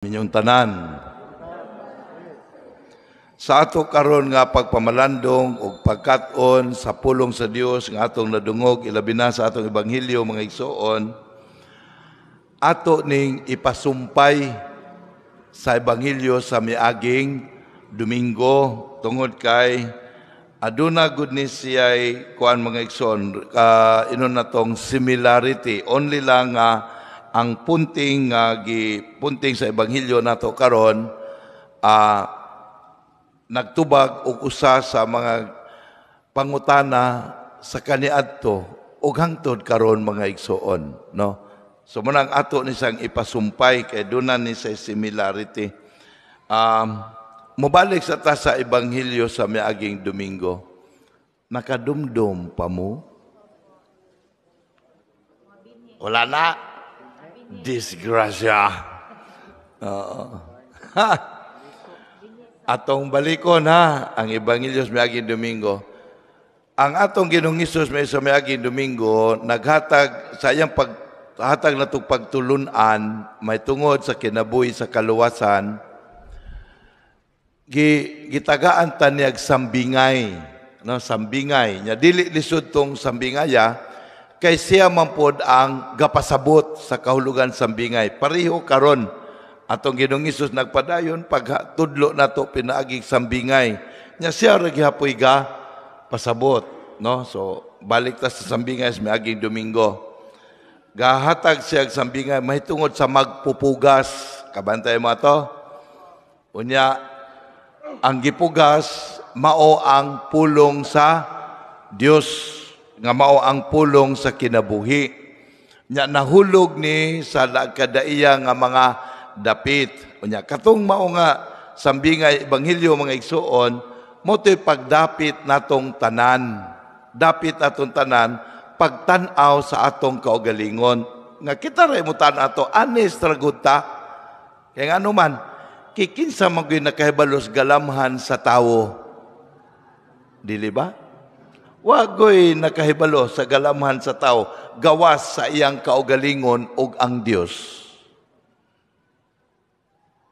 Minyong tanan. Sa ato karon nga pagpamalandong ug pagkat-on sa pulong sa Dios nga atong nadungog, ilabi na sa atong ebanghelyo, mga igsoon, ato ning ipasumpay sa ebanghelyo sa miaging Domingo tungod kay aduna gud ni siya'y kuan, mga igsoon, inon natong similarity, only lang nga ang punting nga gipunting sa ebanghelyo nato karon nagtubag og usa sa mga pangutana sa kaniadto ug hangtod karon, mga igsoon, no? So mao nang ato ni siyang ipasumpay kay duna ni sa similarity. Mobalik sa ta sa ebanghelyo sa miaging Domingo. Nakadumdum pa mo? Wala na. Disgrasya. Oo. Atong balikon ha, ang ebanghelyo sa miaging Domingo. Ang atong Ginoong Hesus may sa miaging Domingo naghatag sa iyang paghatag natong pagtulunan may tungod sa kinabuhi sa kaluwasan. Gitagaan ta niyag sambingay, no? Sambingay nya dili lisod tong sambingaya kay siya man pod ang gapasabot sa kahulugan sambingay. Pareho karon, atong Ginoong Hesus nagpadayon pagtudlo nato pinaaging sambingay nya siya ra gihapoy ga pasabot, no? So balik ta sa sambingay sa miaging Domingo. Gahatag siya og sambingay mahitungod sa magpupugas. Kabantay mo ato? Unya ang gipugas mao ang pulong sa Dios nga mao ang pulong sa kinabuhi. Nya nahulog ni sa kadaiya nga mga dapit. Unya katong mao nga sambingay ebanghelyo, mga igsuon, mao to'y pagdapit natong tanan. Dapit atong tanan pagtan-aw sa atong kaugalingon. Nga kita ra mo tan ato, honest ra gud ta. Kay ngano man, kikinsa man gyud nakahibalo sa galamhan sa tawo? Dili ba? Wagoy nakahibalo sa galamhan sa tawo gawas sa iyang kaugalingon ug ang Dios.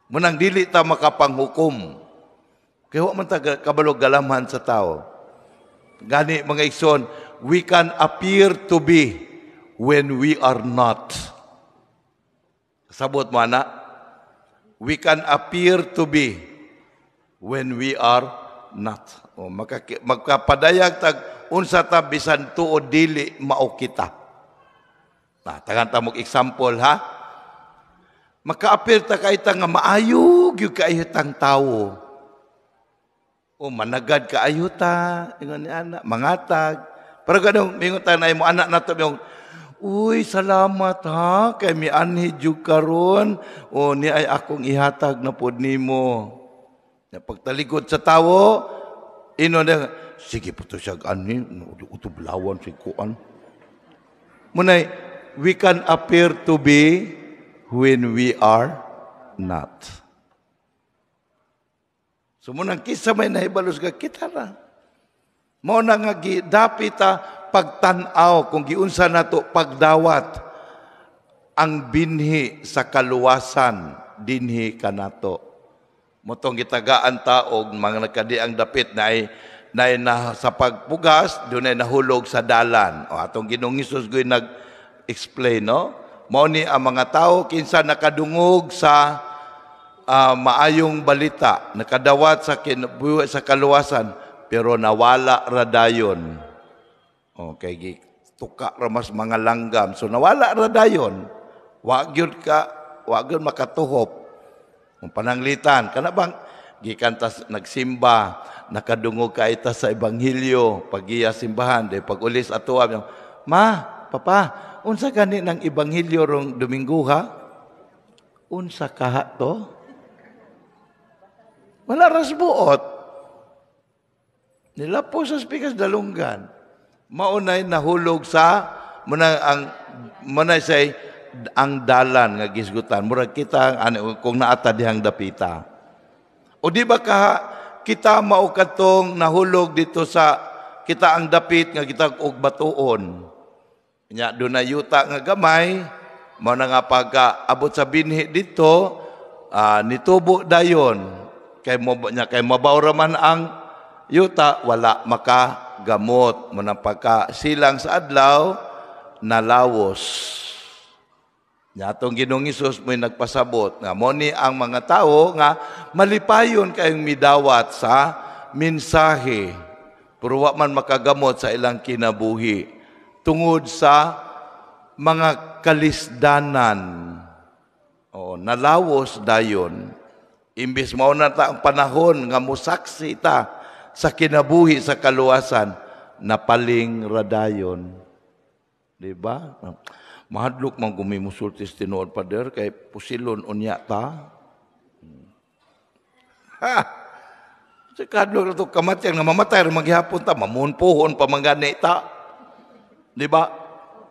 Munang dili ta makapanghukom. Kay wa man ta kabalo galamhan sa tawo. Gani, mga igsoon, we can appear to be when we are not. Sabot mo ana? We can appear to be when we are not. O, magkapadayag tag unsa ta bisan tuod dili mao kita. Na, tagan ta mog example ha. Maka-appear ta kay ta nga maayo gyud kaayo tang tawo. O managad kaayo ta, ingon ni ana, mangatag. Pero ganong mingon ta na imo anak nato ming, "Uy, salamat ha, kay mianhi jud karon. O ni ay akong ihatag na pod nimo." Ya, pagtalikod sa tawo, ino na, "Sige po to siya anhi, utublawan si kuan." Munay, we can appear to be when we are not. So munang kisa may nahibalos ka, kita ra. Mao na nga gidapit ta pagtan-aw kung giunsa nato pagdawat ang binhi sa kaluwasan dinhi kanato. Motong gitagaan ta og mga nagkadiang dapit na ay na, na sa pagpugas dunay nahulog sa dalan. O atong Ginoong Hesus gyud nag-explain, no? Mao ni ang mga tao kinsa nakadungog sa maayong balita, nakadawat sa kinabuhi sa kaluwasan, pero nawala ra dayon. Okay, tuka ra mas mga langgam. So nawala ra dayon. Wa gyud ka, wa gyud makatuhop. Kung pananglitan, kana bang gikan ta nagsimba, nakadungog ka ita sa ebanghelyo, pagiya simbahan, de pag ulis ato, "Ma, Papa, unsa gani ng ebanghelyo rong Domingo ha?" Unsa kaha to? Wala ras buot. Nila po sa spikas dalunggan. Maunay nahulog sa muna ang muna say ang dalan nga gisgutan. Murag kita ano kung naata dihang dapita. O di ba ka kita mao kadtong nahulog dito sa kita ang dapit nga kita og batuon. Nya dunay yuta nga gamay, mao na nga pagka abot sa binhi dito, Nitubo dayon kay mo nya kay mabaw ra man ang yuta, wala makagamot mo nang pagka silang sa adlaw, nalawos. Nya atong Ginoong Hesus mo'y nagpasabot nga mo ni ang mga tawo nga malipayon kayong midawat sa mensahe pero wa man makagamot sa ilang kinabuhi tungod sa mga kalisdanan. O, nalawos dayon. Imbis mao na ta ang panahon nga musaksi ta sa kinabuhi sa kaluwasan, napaling radayon. Di ba? Mahadlok man gumimusulti sa tinuod, Pader, kay pusilon unya ta. Ha! Sa kadlok na to kamatyan nga mamatay ra maghihapon ta, mamunpuhon pa man gani ta. Di ba?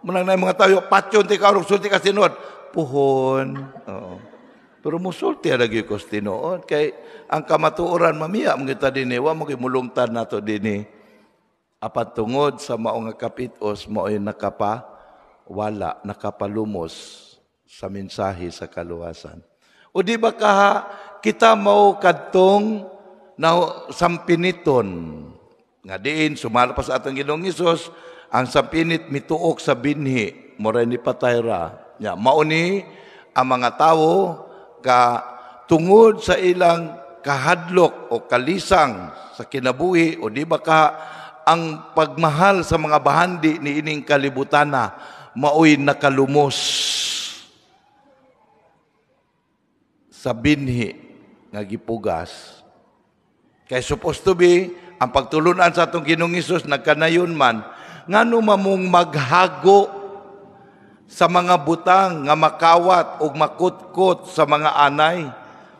Munang na mga tayo, patyon ti kaurog, sulti ka tinuod. Puhon. Oo. Pero musulti lagi ko sa tinuod. Kay ang kamatuoran mamiya mga kita dinhi, wa mo mulungtad nato dinhi. Apan tungod sa mao nga kapitos, mao'y nakapa wala, nakapalumos sa mensahe sa kaluwasan. O di ba kaha, kita mao kadtong na sampiniton nga diin sumala pa sa atong Ginoong Hesus, ang sampinit mituok sa binhi, mura ni patay ra. Nya mao ni ang mga tawo ka tungod sa ilang kahadlok o kalisang sa kinabuhi, o di ba ka ang pagmahal sa mga bahandi ni ining kalibutana maoy nakalumos sa binhi nga gipugas. Kay supposed to be ang pagtulunan sa atong Ginoong Hesus nagkanayon man, ngano mamong maghago sa mga butang nga makawat og makutkot sa mga anay?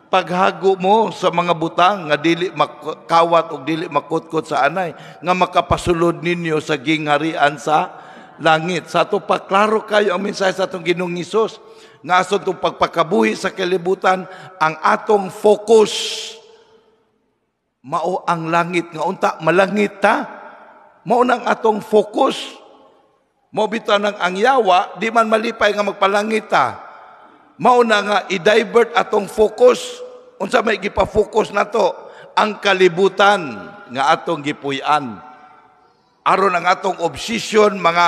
Paghago mo sa mga butang nga dili makawat og dili makutkot sa anay nga makapasulod ninyo sa gingharian sa langit. Sa ato pa, klaro kayo ang mensahe sa atong Ginoong Hesus nga aso itong pagpakabuhi sa kalibutan, ang atong focus mao ang langit, nga unta malangit ta, mao nang atong focus. Mao bitaw nang ang yawa di man malipay nga magpalangit ta. Mao na nga i-divert atong focus. Unsa may gipa-focus nato? Ang kalibutan nga atong gipuy-an. Aron ang atong obsession, mga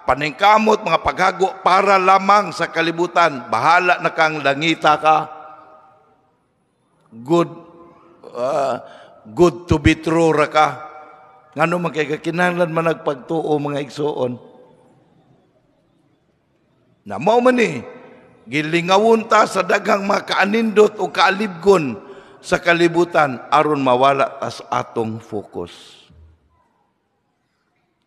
paningkamot, mga paghago para lamang sa kalibutan. Bahala na kang langita ka. Good to be true ra ka. Ngano man kay kinahanglan man nagpagtuo, mga igsuon. Na mao man ni gilingawon ta sa daghang mga kaanindot o kaalibgon sa kalibutan aron mawala tas atong focus.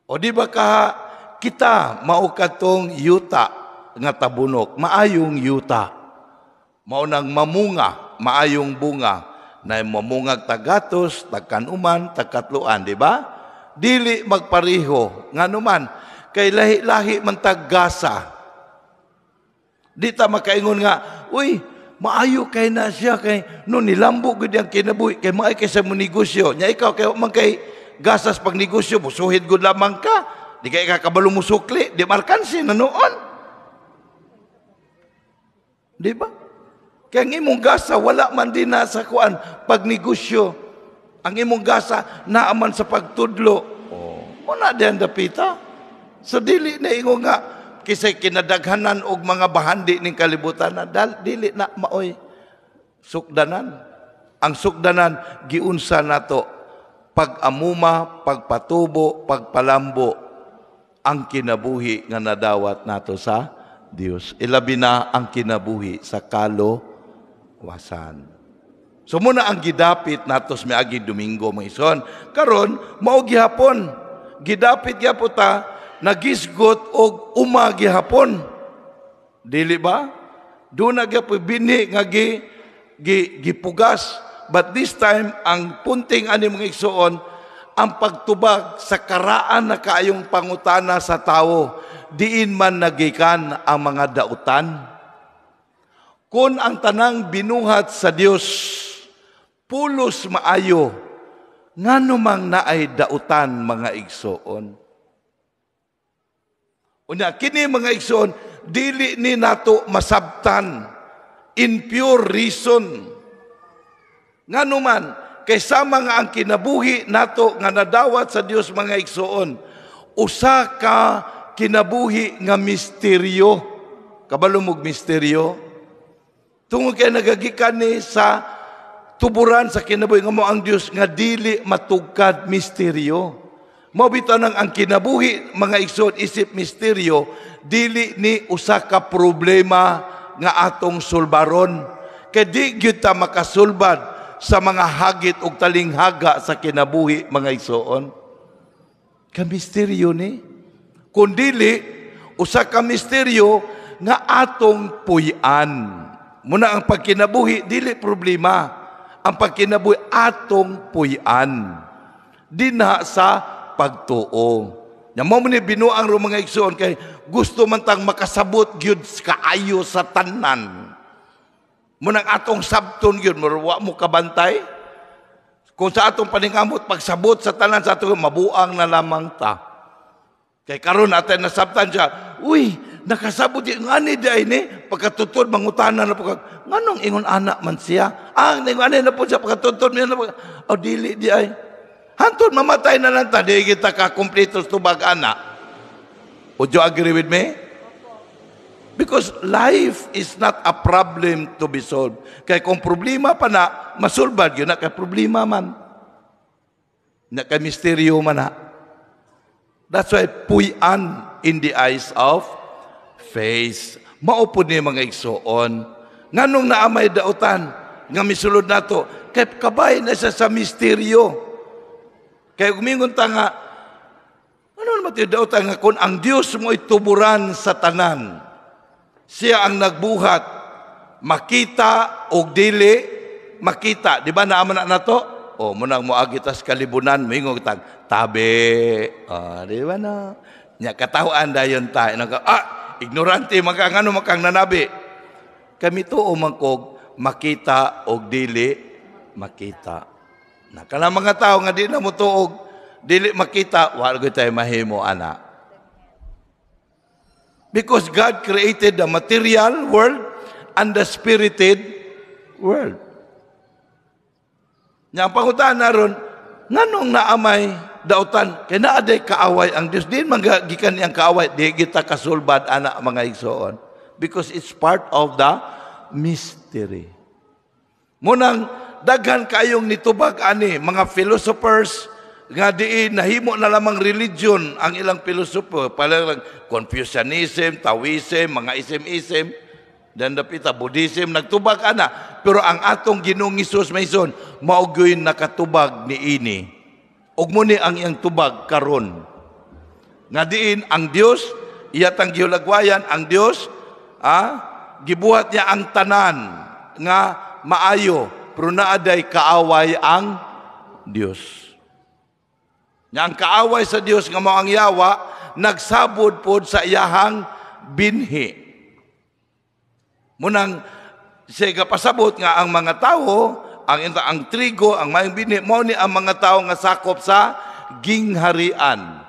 O di ba ka kita mao katong yuta nga tabunok, maayong yuta. Mao nang mamunga, maayong bunga, na mamungag tagatos, tagkanuman, tagkatluan, di ba? Dili magpareho, nganuman kay lahi-lahi man taggasa. Di ta makaingon nga, uy, maayo kay na siya kay no nilambo gud ang kinabuhi kay maayo kay sa mo negosyo. Nya ikaw kay man kay gasas pag negosyo, musuhid gud lamang ka. Di kay ka kabalo musukli, di markansi na noon. Di ba? Kaya ang imong gasa wala man din na sa kuan pag negosyo. Ang imong gasa naaman sa pagtudlo. Oh, mo na diyan dapita. So dili na ingon nga kisay kinadaghanan og mga bahandi ning kalibutan na dili na maoy sukdanan. Ang sukdanan giunsa nato pag-amuma, pagpatubo, pagpalambo ang kinabuhi nga nadawat nato sa Dios. Ilabi na ang kinabuhi sa kaluwasan. So muna ang gidapit nato sa miagi Domingo, mga ison. Karon mao gihapon. Gidapit gyapon ta nagisgot og uma gihapon. Dili ba? Doon na gyapon binhi nga gipugas. But this time ang punting ani, mga igsuon, ang pagtubag sa karaan na kaayong pangutana sa tawo, diin man nagikan ang mga dautan. Kung ang tanang binuhat sa Dios pulos maayo, ngano mang naay dautan, mga igsoon? Unya kini, mga igsoon, dili ni nato masabtan. In pure reason. Ngano man, kay sama nga ang kinabuhi nato nga nadawat sa Dios, mga igsoon, usa ka kinabuhi nga misteryo. Kabalo mog misteryo? Tungod kay nagagikan ni sa tuburan sa kinabuhi nga mo ang Dios nga dili matugkad, misteryo. Mao bitaw nang ang kinabuhi, mga igsoon, isip misteryo, dili ni usa ka problema nga atong sulbaron. Kay di gyud ta makasulbad sa mga hagit ug talinghaga sa kinabuhi, mga igsoon. Ka misteryo ni. Kung dili, usa ka misteryo nga atong puy-an. Muna ang pagkinabuhi dili problema. Ang pagkinabuhi atong puy-an. Dinha sa pagtuo. Nya mo ni binuang ro, mga igsoon, kay gusto man tang makasabot gyud kaayo sa tanan. Munang atong sabton gyud, wa mo kabantay. Kung sa atong paningamot pagsabot sa tanan sa atong, mabuang na lamang ta. Kay karon atin nasabtan siya, uy, nakasabot di ngani di ay ni pagkatutod mangutana na pagka nganong ingon ana man siya. Ah, ingon ani na po siya pagkatutod niya na, oh, dili di ay. Hantod mamatay na lang ta, di kita ka kumpleto tubag ana. Would you agree with me? Because life is not a problem to be solved. Kay kung problema pa na, masulbad yun na, kay problema man. Na kay misteryo man na. That's why puy-an in the eyes of faith. Mao pod ni, mga igsoon. Nganong naamay dautan nga misulod nato? Kay kabay na siya sa misteryo. Kay gumingon ta nga, ano naman tayo dautan nga kung ang Diyos mo tuburan sa tanan, siya ang nagbuhat, makita o dili makita. Di ba naaman na nato? O, munang moagi tas kalibunan, moingon tag, tabi. Oh, di ba na? Nya katawhan dayon ta. Nag, ah, ignorante makang ano makang nanabi. Kami tuo man kog makita og dili makita. Na kana mga tao nga di na mo tuog dili makita, wa gyud tayo mahimo ana. Because God created the material world and the spirited world. Nya ang pangutana ron, nganong naamay dautan kay naa day kaaway ang Dios? Di man gikan niyang kaaway, di kita kasulbad ana, mga igsoon, because it's part of the mystery. Munang daghan kayong nitubag ani mga philosophers nga diin nahimo na lamang religion ang ilang philosopher, pala Confucianism, Taoism, mga ism-ism, dan dapita Buddhism nagtubag ana. Pero ang atong Ginoong Hesus mayson mao gyud nakatubag niini, ug mo ni ang iyang tubag karon nga diin ang Dios iya tang gihulagwayan. Ang Dios, gibuhat niya ang tanan nga maayo, pero naaday kaaway ang Dios. Nya ang kaaway sa Dios nga mao ang yawa, nagsabod pod sa iyahang binhi. Munang siya pasabot nga ang mga tao, ang trigo, ang mayong binhi, mao ni ang mga tao nga sakop sa gingharian.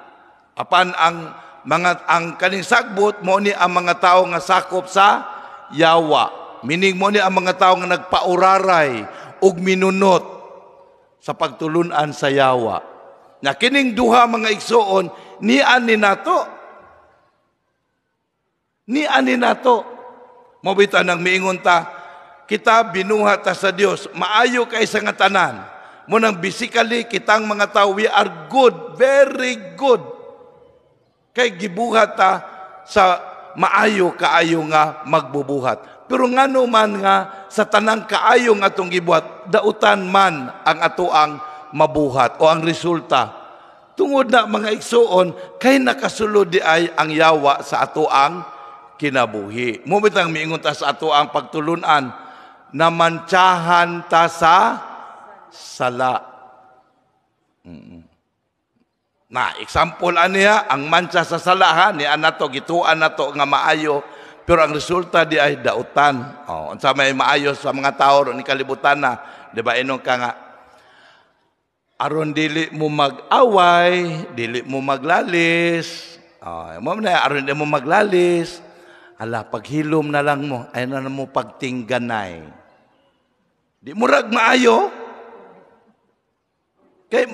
Apan ang mga ang kaning sagbot, mao ni ang mga tao nga sakop sa yawa. Meaning mo ni ang mga tao nga nagpauraray ug minunot sa pagtulunan sa yawa. Na kining duha, mga igsoon, ni ani nato. Ni ani nato. Mao bitaw nang miingon ta, kita binuhat ta sa Dios, maayo kay sa nga tanan. Munang basically kitang mga tao, we are good, very good. Kay gibuhat ta sa maayo kaayo nga magbubuhat. Pero ngano man nga sa tanang kaayo nga atong gibuhat, dautan man ang atoang mabuhat o ang resulta? Tungod na, mga igsuon, kay nakasulod di ay ang yawa sa atoang kinabuhi. Mo bitang miingon ta sa atoang pagtulunan, namantsahan ta sa sala. Na example aniya ang mantsa sa sala ha, ni anato gituan nato nga maayo, pero ang resulta di ay dautan. Oh, unsa may maayo sa mga tao ron ni kalibutan na, di ba, inon ka nga aron dili mo mag-away, dili mo maglalis. Oh, mo na aron dili mo maglalis. Ala, paghilom na lang mo, ay na mo pagtingganay. Di murag maayo. Kay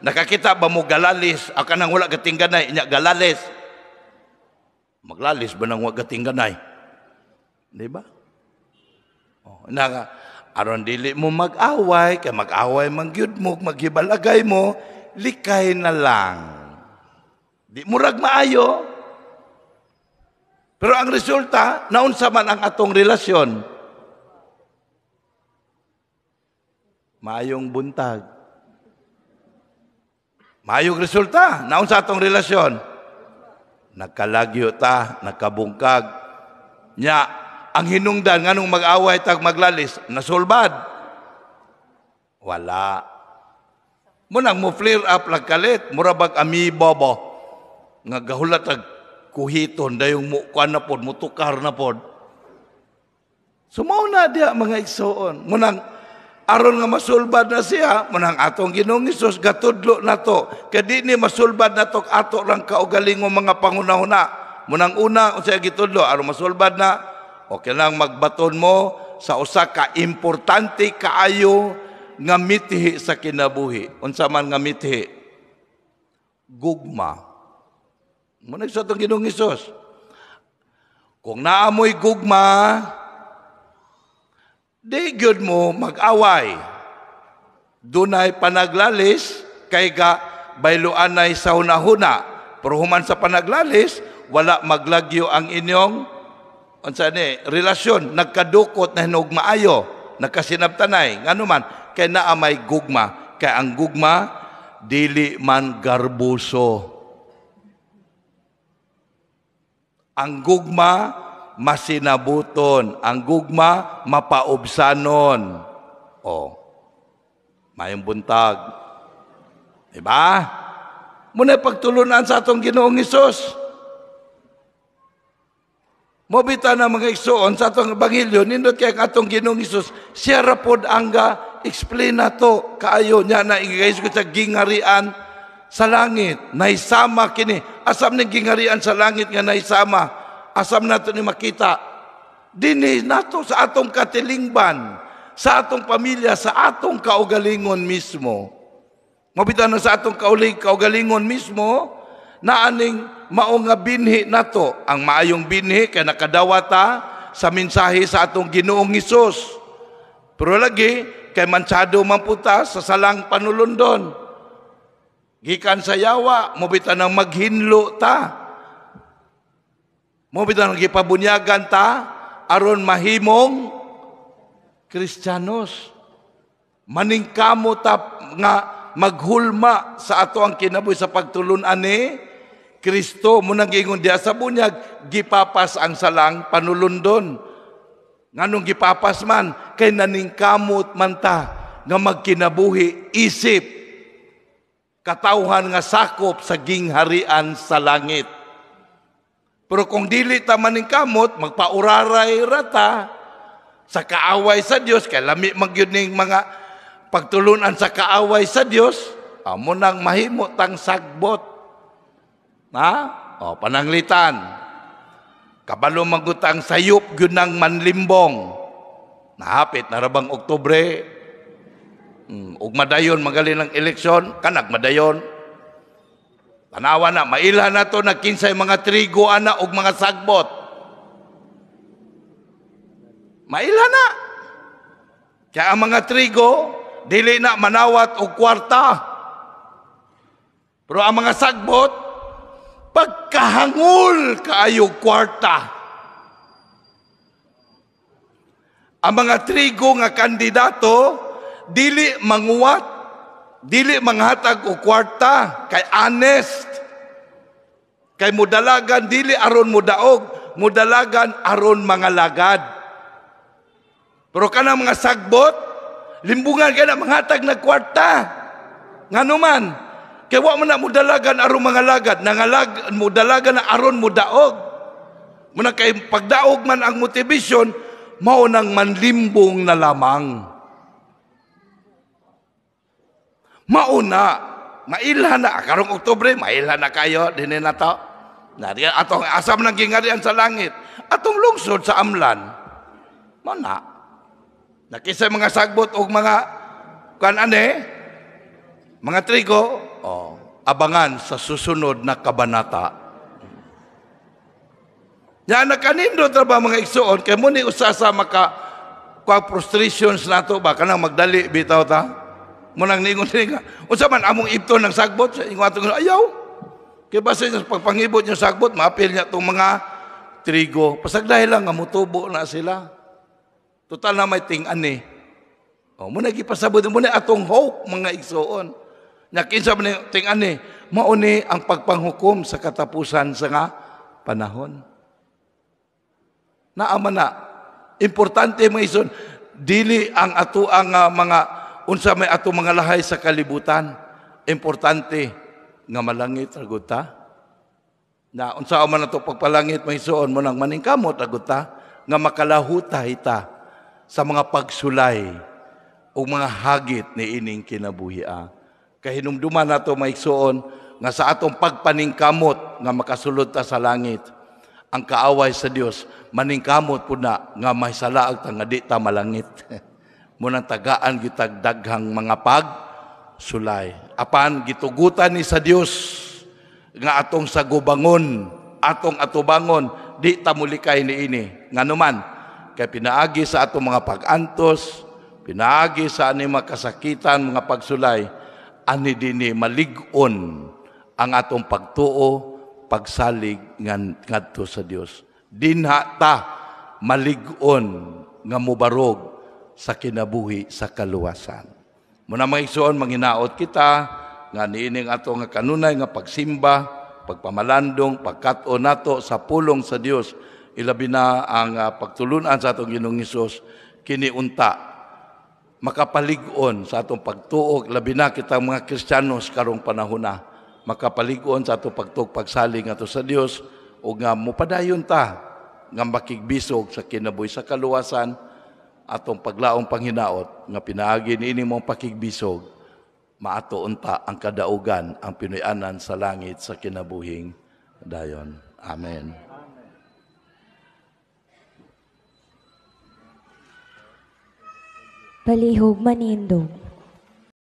nakakita ba mo galalis? A kanang wala katingganay, inya galalis. Maglalis ba nang wala katingganay? Di ba? Oh, aron dili mo mag-away, kay mag-away man gyud mo, maghibalagay mo, likay na lang. Di murag maayo. Pero ang resulta, naunsa man ang atong relasyon? Maayong buntag. Maayong resulta, naunsa atong relasyon? Nagkalagyo ta, nagkabungkag. Nya, ang hinungdan nganong mag-away tag maglalis, nasulbad. Wala. Munang mo flare up lagkalit, mura bag amiba ba? Nga gahulat tag kuhiton, dayong mo kuan na pod, mutukar na pod. Sumaw na diya mga igsoon. Munang aron nga masulbad na siya, munang atong Ginoong Hesus gatudlo na to. Kay di ni masulbad na to ato lang kaugalingong mga pangunahuna. Munang una unsay gitudlo aron masulbad na, okay lang magbaton mo sa usa ka importante kaayo nga mithi sa kinabuhi. Unsa man nga mithi? Gugma. Muna sa atong Ginoong Hesus. Kung naamoy gugma, di gyud mo mag-away. Dunay panaglalis, kay ga bayloanay sa hunahuna. Pero human sa panaglalis, wala maglagyo ang inyong unsa ni relasyon, nagkadukot na hinog maayo, nagkasinabtanay. Ngano man, kay naa may gugma. Kay ang gugma dili man garbuso. Ang gugma masinabuton, ang gugma mapaubsanon. O, mayong buntag. Diba? Muna pagtulunan sa atong Ginoong Hesus. Mobita na mga igsoon sa atong ebanghelyo, nindot kay ang atong Ginoong Hesus, siya ra pod ang ga explain nato kaayo niya na igayos ko sa gingarian sa langit. Naisama kini. Asam ning gingarian sa langit nga naisama. Asam nato ni makita. Dinhi nato sa atong katilingban, sa atong pamilya, sa atong kaugalingon mismo. Mabita na sa atong kaugalingon mismo, naaning mao nga binhi nato. Ang maayong binhi kay nakadawata sa mensahe sa atong Ginoong Hesus. Pero lagi kay mantsado man puta sa salang panulundon. Gikan sa yawa, mobita nang maghinlo ta. Mobita nang gipabunyagan ta aron mahimong Kristiyanos. Maningkamo ta nga maghulma sa ato ang kinabuhi sa pagtulun-an ni Kristo. Munang giingon diha sa bunyag, gipapas ang salang panulundon. Nganong gipapas man, kay naningkamot man ta nga magkinabuhi isip katawhan nga sakop sa gingharian sa langit. Pero kung dili ta maningkamot, magpauraray ra ta sa kaaway sa Dios, kay lami man gyud ning mga pagtulunan sa kaaway sa Dios, amo nang mahimo tang sagbot. Ha? O, pananglitan. Kabalo magutang sayop gyud nang manlimbong. Nahapit na rabang Oktubre. Ug madayon magaling ang eleksyon, kanag madayon. Tanawa na, mailhan na to na kinsay mga trigo ana ug mga sagbot. Mailhan na. Kaya ang mga trigo, dili na manawat og kwarta. Pero ang mga sagbot, pagkahangol kaayo kwarta. Ang mga trigo nga kandidato, dili manguwat, dili manghatag og kwarta, kay honest. Kay mudalagan dili aron mudaog, mudalagan aron mga lagad. Pero kanang mga sagbot, limbungan kay na manghatag na kwarta. Ngano man, kay wa man na mudalagan aron mga lagad, nangalag mudalagan na aron mudaog. Muna kay pagdaog man ang motivation, mao nang manlimbong na lamang. Mauna, mailhan na. Karong Oktubre, mailhan na kayo. Dini na to. Na atong asam nang gingarian sa langit, atong lungsod sa Amlan. Mao na. Nakisa mga sagbot og mga kan ane, mga trigo, oh, abangan sa susunod na kabanata. Ya nakanindot ra ba, mga igsuon, kay mo ni usa sa maka kwa frustrations nato ba, kanang magdali bitaw ta. Mo nang ningon nga unsa man among ibton ng sagbot sa ingon atong ayaw. Kay basta sa pagpangibot niyo sagbot, maapil niya tong mga trigo. Pasagdahi lang nga mutubo na sila. Total na may ting-an eh. Oh, mo na gipasabot mo na atong hope, mga igsuon. Nya kinsa man ting-an eh, mao ni ang pagpanghukom sa katapusan sa nga panahon. Naama na. Importante, mga igsoon, dili ang ato ang mga unsa may ato mga lahay sa kalibutan. Importante nga malangit ra gud ta. Na unsa man ato pagpalangit, mga igsoon, mo nang maningkamot ra gud ta nga makalahutay ta sa mga pagsulay o mga hagit ni ining kinabuhi. Kahinumduman nato, mga igsoon, nga sa atong pagpaningkamot nga makasulod ta sa langit, ang kaaway sa Dios maningkamot pud na nga may salaag ta nga di ta malangit. Munang tagaan gitag daghang mga pagsulay. Apan gitugutan ni sa Dios nga atong sagubangon, atong atubangon, di ta mulikay niini. Nganuman, kay pinaagi sa atong mga pag-antos, pinaagi sa ani mga kasakitan, mga pagsulay, ani dinhi malig-on ang atong pagtuo, pagsalig ngadto sa Dios. Dinha ta malig-on nga mubarog sa kinabuhi sa kaluwasan. Muna, mga igsoon, manghinaot kita nga niining ato nga kanunay nga pagsimba, pagpamalandong, pagkat-on nato sa pulong sa Dios, ilabi na ang pagtulunan sa atong Ginoong Hesus, kini unta makapalig-on sa atong pagtuo, labi na kita mga Kristiyanos karong panahon na, makapalig-on sa atong pagtuo, pagsalig ato sa Dios, ug nga mopadayon ta nga makigbisog sa kinabuhi sa kaluwasan. Atong paglaong panghinaot nga pinaagi niini mong pakigbisog, maato unta ang kadaugan, ang pinuy-anan sa langit sa kinabuhing dayon. Amen. Palihog manindog.